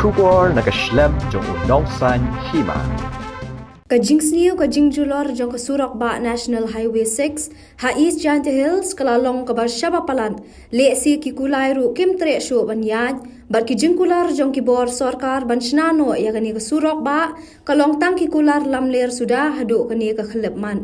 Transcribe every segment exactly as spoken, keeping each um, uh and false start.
Khubor na ka shlem jong u Nongsaiñ Hima. Ka jingsniew ka jingjulor jong ka surok bah National Highway six ha East Jaintia Hills ka la long kaba shaba palat, lehse ki kulai ruh kim treh shuh ban ïaid, bad ki jingkular jong ki bor sorkar ban shna noh ïa kane ka surok bah ka long tang ki kular lamler suda haduh kane ka khyllipmat.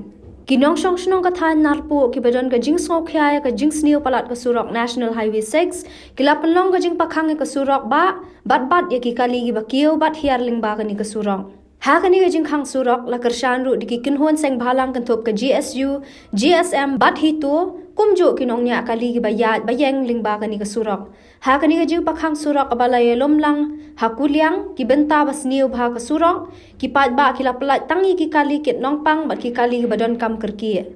Ki nongshong shnong ka thaiñ Narpuh kiba don ka jingsngewkhia ïa ka jingsniew palat ka surok National Highway six ki la pynlong ka jingpakhang ïa ka surok bah, bad bad ïa ki kali kiba kiew bad hiar lyngba kane ka surok. Ha kane ka jingkhang surok la kyrshan ruh da ki kynhun seng bhalang kynthup ka G S U, G S M bad HITO, kumjuh ki nongñiah kali kiba ïaid ba ïeng lyngba kane ka surok. Ha kane ka jingpakhang surok kaba la ïalum lang ha Kuliang, ki bynta ba sniew bha ka surok, ki paidbah ki la pyllait tang ïa ki kali kit nongpang bad ki kali kiba donkam kyrkieh.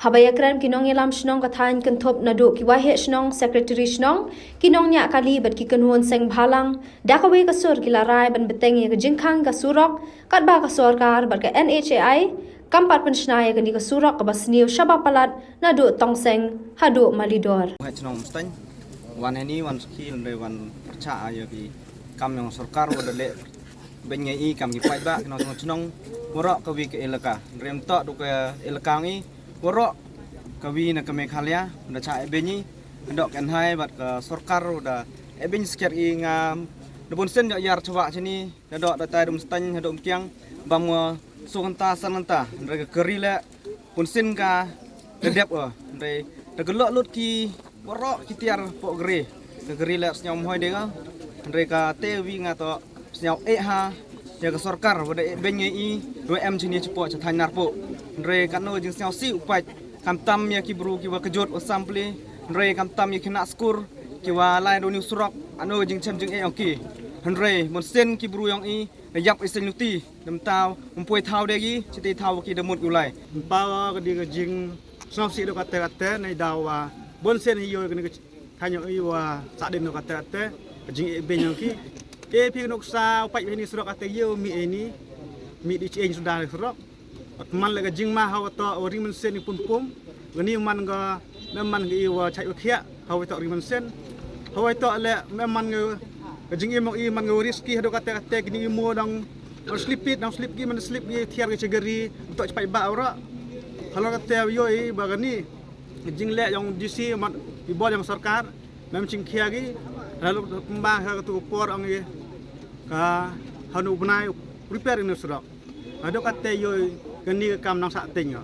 Haba ïakren ki nongïalam shnong ka thaiñ kynthup naduh ki waheh shnong, secretary shnong, ki nongñiah kali bad ki kynhun seng bhalang, da kawei ka sur ki la rai ban bteng ïa ka jingkhang ka surok, katba ka sorkar bad ka N H A I kam pat pynshna ïa kane ka surok kaba sniew shaba palat naduh Tongseng haduh Malidor. Waheh shnong Umstañ, wan heini wan sakhi hynrei wan pyrchah ïa ki kam yong sorkar wa da leh beiñ ngi i kam ki paidbah ki nongshong shnong waroh kawi ka elaka. Hynrei ym toh du ka elaka ngi, waroh kawi na ka Meghalaya da chah e beiñ i, hadoh ka N H A I bad ka sorkar wa da e beiñ sket i. Nga da bunsien ïa ïar chwa chini, naduh da tai da Umstañ haduh Umkiang, bam wa soo kynta san kynta, hynrei ka kari leh bunsien ka da dep o, hynrei da ka loh lut ki waroh ki tiar poh kari, ka kari leh sñiaw mhoi de ka, hynrei ka te wi nga toh sñiaw eh ha ïa ka sorkar wa da e beiñ ngi i, wa em chini chapoh cha thaiñ Narpuh. Hynrei katno ka jingsñiaw sih u pait, khamtam ïa ki bru ki wa kjut wa sampli, hynrei khamtam ïa ki khynnah skur ki wa lai da uni u surok, katno ka jingchem jingeh yong ki. Hynrei bunsien ki bru yong i da ïap i seng luti, da mynta ym poi thaw de ki, chitei thaw wa ki da mut u lai. Ym poi ka di ka jingsngewsih da kate kate, neidaw wa bunsien hi ïoh kani ka thaiñ yong i wa sah dien da kate kate, ka jingeh beiñ yong ki. E phi ka nuksa u pait heini surok kate ïoh mih heini, mih di chieñ suda surok. Ot man leh ka jingma hawa toh wa ri mynsiem i pun pum. Kani man ka, mem man ka i wa chait wa khiah, hawa toh ri mynsiem. Hawa toh leh mem man ka, ka jingim yong i man ka wa risk i haduh kate kate kini i mo dang, dang slip it, dang slip ki man slip ki thiar ki chagari, toh chapai ba waroh. Halor kate wa ïoh i ba kani ka jingleh yong D C mat i bor yong sorkar, mem chingkhia ki, lalu pynbang ha katu ka por ong i ka hanu bnai repair ini surok. Haduh kate ïoh kani ka kam nang sah teng.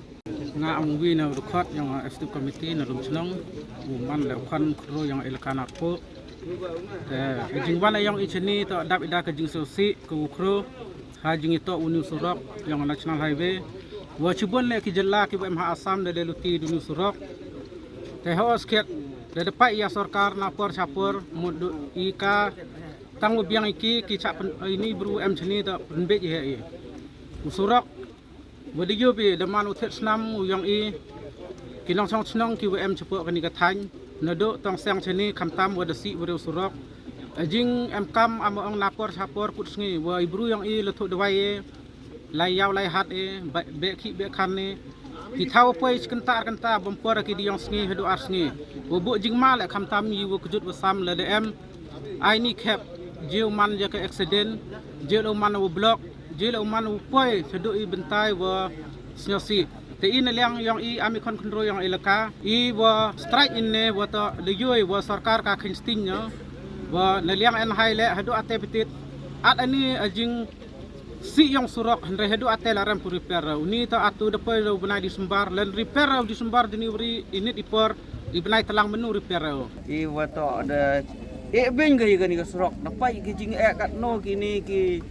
Nga ong wi na u dkhot yong Executive Committee na Lumchnong, u man leh u khon khynroo yong elaka Narpuh. Te ka jingwan yong i chini toh dap i da ka jingsngewsih ka u khynroo ha jingitoh uni u surok yong National Highway. Wa chibun leh ki jylla ki wa em ha Assam da dei luti da uni u surok. Te ha u skhet da dei pait ïa sorkar na por cha por mut du i ka tang wa biang i ki, ki chah pyn, ini bru em chini da pynbeit i he i. U surok wa da ïoh bi da man u thied snam u yong i, ki nongshong shnong ki wa em chapoh kani ka thaiñ, naduh Tongseng chini khamtam wa da sih wa riew surok. A jing em kam am ong na por cha por kut sngi, wa i bru yong i la thuh dawai e, lai yaw lai hat e, ba, beh khih beh khan e. Ki thaw poi chi kynta ar kynta bam por ki di yong sngi haduh ar sngi. Wa buh jingma leh khamtam i wa kjut wa sam la da em. Ai ni khep, jiu man ja ka accident, jiu lo man wa block, jiu lo man wa poi, chaduh i bynta i wa sngewsih. Te i na liang yong i ami khon khynroo yong elaka, i wa strike in ne wa toh da ïoh i wa sorkar ka kheiñ sting no, wa na liang en hai leh haduh ate bitit, at ani a jing sih yong surok, hynrei haduh ate la rem pu repair. Uni toh atu da poi da u bnai December, len repair u December, January, init i por, i bnai tlang mynnu repair. I wa toh da e beiñ ka i kani ka surok, da pait ki jingeh katno kini ki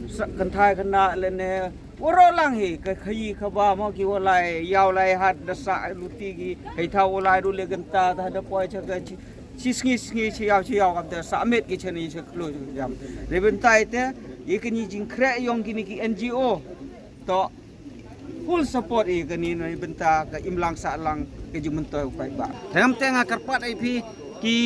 sa, kynthai khynnah lane waroh lang hi, ka khayi khaba mo ki wa lai yaw lai hat da sah luti ki, hei thaw wa lai du le kynta ta da poi cha ka chi, chi sngi sngi chi yaw chi yaw kam te sah met ki chani cha klo jam. Le bynta i te, i kani jingkhreh yong kini ki N G O. Toh full support i kani na bynta ka imlang sahlang ka jingmyntoi u paidbah. Te kam te nga kyrpad i phi ki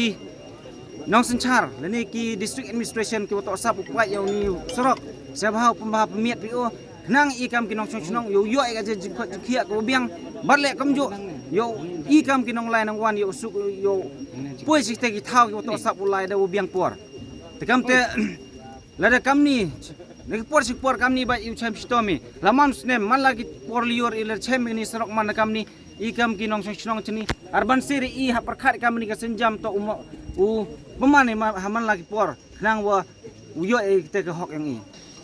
nongsynchar lane ki district administration ki wa toh sap u pait ïa uni u surok, sa bha u pynbha pynmiat phi o, khnang i kam ki nongshong shnong ïoh ïoh i ka jingkhot jingkhiah ka wa biang, bad leh kamjuh ïoh i kam ki nonglai nongwan ïoh suk ïoh poi chi te ki thaw ki wa toh sap u lai da wa biang por. Te kam te Lada kamni, na ki por chi por kamni ba i u chem chitom i. La man snem, man la ki por lior i la chem i ni surok man la kamni, i kam ki nongchong chnong chini. Ar ban sir i ha pyrkhat kamni ka synjam to u mo-, u pynman i ma-, ha man la ki por. Khnang wa u yoh i te ka hok yong i.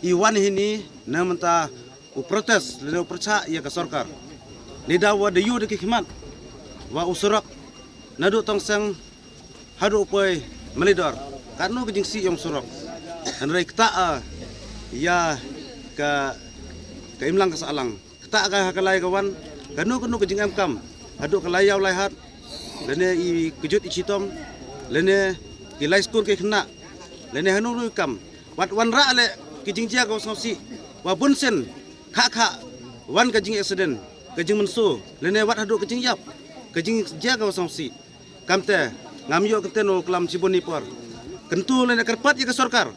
I wan hini na mynta u protest, lane u pyrchah ya ka sorkar. Ni da wa da yu da ki khmat, wa u surok, na du Tongseng, haduh u poi Malidor. Katno ka jingsih yong surok. Hynrei kata, ah, ya ka, ka imlang ka sahlang. Kata ka ha ka lai ka wan, kano kano ka jingem kam. Haduh ka lai yaw lai hat, lane i kjut i chitom, lane ki lai skur ki khynnah, lane hanu ru kam. Wat wan rah le ki jingjia ka wa sngewsih, wa bun sien, kha kha, wan ka jing accident, ka jingmynsaw, lane wat haduh ka jingyap, ka jingjia ka wa sngewsih. Kamte, ngam yoh kyntu no klam chibun ni por. Kyntu lane kyrpad ya ka sorkar.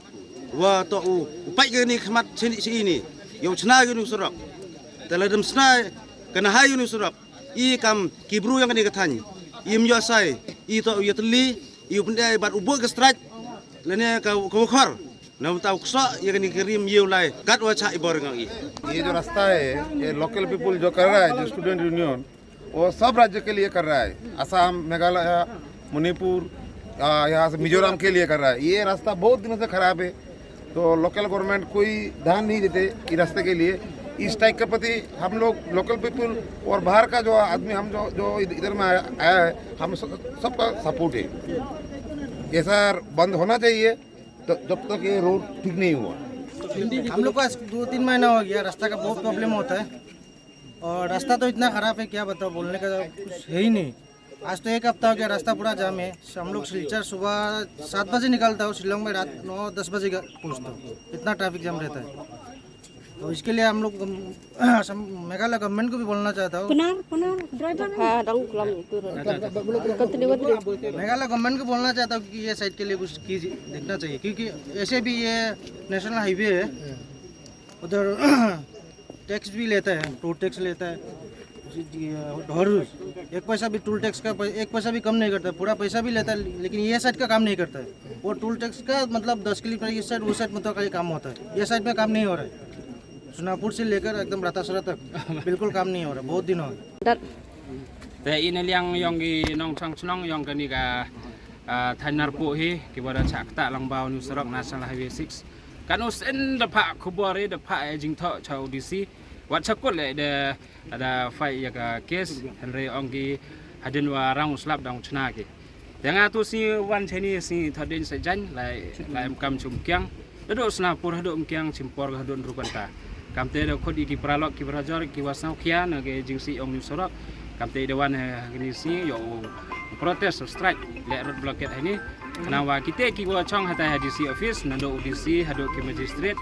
Wa to u, u pait ka ni khmat chini chi ini. Yow chna ka ni surok. Te la dem chna ka na hai ni surok. I kam ki bru yong ka ni ka thaiñ. I ym yoh sai. I to u ya tylli. I u pyndai bad u boi ka strike. Lane ka, ka wakhor. Na mynta u ksoh ya ka ni ka rim yow lai. Kat wa chah i bor ngam i. ये जो रास्ता है, ये local people जो कर रहा है, जो स्टूडेंट यूनियन, वो सब राज्य के लिए कर रहा है। असम, मेघालय, मणिपुर, आ, यहाँ से मिजोरम के लिए कर रहा है। ये रास्ता बहुत दिनों से खराब है, तो लोकल गवर्नमेंट कोई ध्यान नहीं देते इस रास्ते के लिए। इस टाइप के प्रति हम लोग लोकल पीपल और बाहर का जो आदमी, हम जो, जो इध-, इधर में आया, आया है, हम सब, सबका सपोर्ट है। ऐसा बंद होना चाहिए, तो जब तक ये रोड ठीक नहीं हुआ। हम लोग को आज दो तीन महीना हो गया, रास्ता का बहुत प्रॉब्लम होता है। और रास्ता तो इतना खराब है, क्या बताओ, बोलने का कुछ है ही नहीं। आज तो एक हफ्ता हो गया, रास्ता पूरा जाम है। हम लोग सिलचर सुबह सात बजे निकलता हूँ, शिलोंग में रात नौ दस बजे का पहुँचता हूँ, इतना ट्रैफिक जाम रहता है। तो इसके लिए हम लोग गम-, असम, मेघालय गवर्नमेंट को भी बोलना चाहता हूँ। पुनर, पुनर, ड्राइवर। हाँ, दंग कुलम, कंटिन्यू। मेघालय गवर्नमेंट को बोलना चाहता हूँ कि ये साइड के लिए कुछ कीजिए, देखना चाहिए, क्योंकि ऐसे भी ये नेशनल हाईवे है, उधर टैक्स भी लेता है, टोल टैक्स लेता है। जी, जी, अ, हर रोज एक पैसा भी टोल टैक्स का पै-, एक पैसा भी कम नहीं करता, पूरा पैसा भी लेता है, लेकिन ये साइड का काम नहीं करता है। वो टोल टैक्स का मतलब दस किलोमीटर इस साइड, वो साइड में तो खाली काम होता है, ये साइड में काम नहीं हो रहा है। सोनापुर से लेकर एकदम रातासरा तक बिल्कुल काम नहीं हो रहा, बहुत दिन हो गए। Te ini liang yong ki nongchong chnong yong kani ka, ah, thaiñ Narpuh hi, ki wa da chah kata lang bau ni surok National Highway six. Kan u sien da pha khubor i, da pha e jingthoh cha u D C. Wat cha kut le da, da fight ya ka case, hynrei ong ki hadien wa rang u slap dang chna ki. Te nga tu si wan chani si thoh dien sa jan, lai, lai em kam chum kiang. Haduh Snapur, haduh Umkiang, Chimpor, haduh Nrubanta. Kamte da khot i ki paralok, ki parajor, ki wa sngewkhia na ke jingsi ong ni surok. Kamte da wan, eh, kini si, yow protest, strike, le road blockade hani. Khnang wa kite ki wa chong hatai ha D C office, naduh D C, haduh ki magistrate,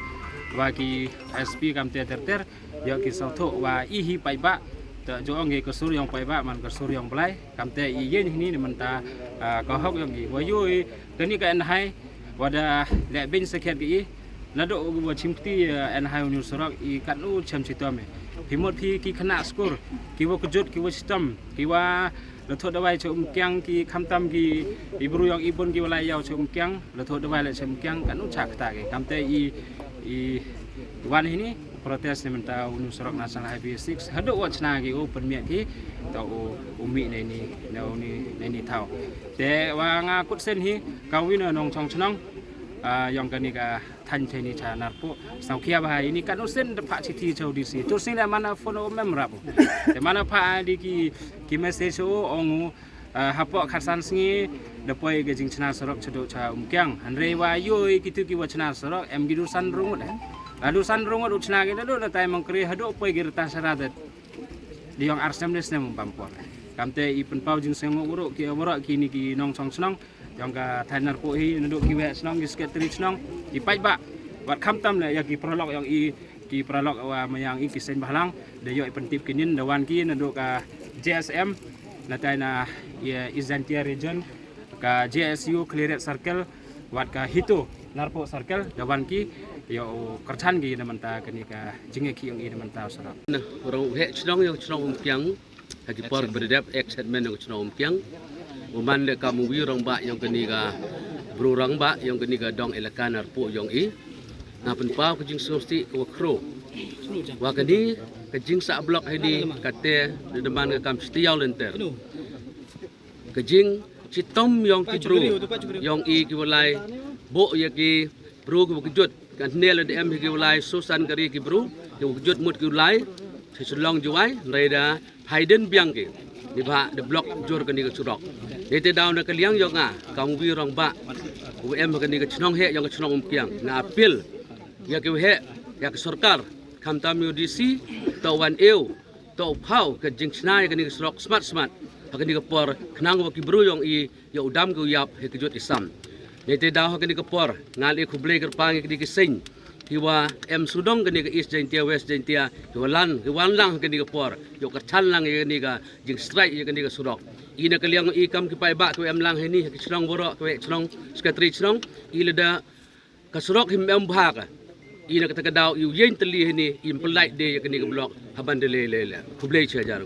wa ki S P kamte ter ter, yow ki sawthuh wa i hi paidbah, te ju ong ki ka sur yong paidbah, man ka sur yong Blai. Kamte i yen hini ni mynta, ah, ka hok yong ki. Wa yow i, kani ka N H I, wa da leh beiñ sakhiat ka i, naduh wa chimkti, ah, N H I u ni surok i katnu chem chitom i. Phi mut phi ki khynnah skur, ki wa kjut, ki wa chitom, ki wa la thoh dawai cha Umkiang, ki khamtam ki i bru yong i bun ki wa lai yaw cha Umkiang, la thoh dawai la cha Umkiang, katnu chah kata ki. Kamte i, i wan hini, protest ni mynta u ni surok National Highway six, haduh wa chna ki u pynmiat ki, to u, u mih nei ni, nei ni, nei ni thaw. Te wa nga kut sen hi, ka wi na nongchong chnong, ah, yong kani ka thaiñ thaiñ ni cha Narpuh. Sngewkhia bha ini katnu sen da pha chithi cha u D C. Tur sing da mana phone u mem rap. Te mana pha di ki, ki message u ong u, ah, hapoh khatsan sngi, da poi ka jingchna surok chaduh cha Umkiang. Hynrei wa yow i kitu ki wa chna surok, em ki du san rungut eh. La du san rungut u chna ki naduh na tai Mongkri, haduh poi ki rta sara da. Di yong ar snem le snem um pampor. Kamte i pynpaw jingsngew waroh ki, waroh kini ki nongchong chnong. Yong ka thaiñ Narpuh hi, naduh ki waheh chnong, ki secretary chnong, ki paidbah. Wat khamtam le, ya ki paralok yong i, ki paralok wa mayang i ki seng bhalang, da yoh i pyntip ki nin, da wan ki, naduh ka J S M, natai na, ya, East Jaintia Region, ka J S U Khliehriat Circle, wat ka HITO Narpuh Circle, da wan ki, yow kyrchan ki na mynta kani ka jingeh ki yong i na mynta surok. Na, urang waheh chnong yong chnong Umkiang, ha ki por berdep ex-headman yong chnong Umkiang. U man le kam u wi rangbah yong kani ka bru rangbah yong kani ka dong elaka Narpuh yong i. Nga pynpaw ka jingsngewsih ka wa khro wa kani ka jingsah block heini, kate da man ka kam chitiaw lynter. Ka jingchitom yong ki bru yong i ki wa lai buh ya ki bru ki wa kjut, ka hnel da em hi ki wa lai soo san kari ki bru ki wa kjut mut ki wa lai cha Shillong Jowai, nrei da phaidin biang ki. Neibhah da block jur kani ka surok. Neite daw na ka liang yong nga kam u wi rangbah wa em ha kani ka chnong heh yong ka chnong Umkiang, nga appeal ya ki wa heh, ya ka sorkar, khamtam ya u D C, toh wan ew, toh phaw ka jingchna ya kani ka surok smat smat ha kani ka por, khnang wa ki bru yong i yow dam ki u yap hei kjut i sam. Neite daw ha kani ka por nga la khublei kyrpang ya kani ki seng ki wa em sawdong kani ka East Jaintia, West Jaintia, ki wa lan ki wan lang ha kani ka por, yow kyrchan lang ya kani ka jingstrike ya kani ka surok. I na ka liang i kam ki paidbah ki wa em lang heini ha ki chnong waroh, ki wa chnong, secretary chnong, i lada ka surok him em bha ka, i na kata ka daw i u yeng tylli heini, im pynlait de ya kani ka block ha ban da le le le. Khublei chihajar.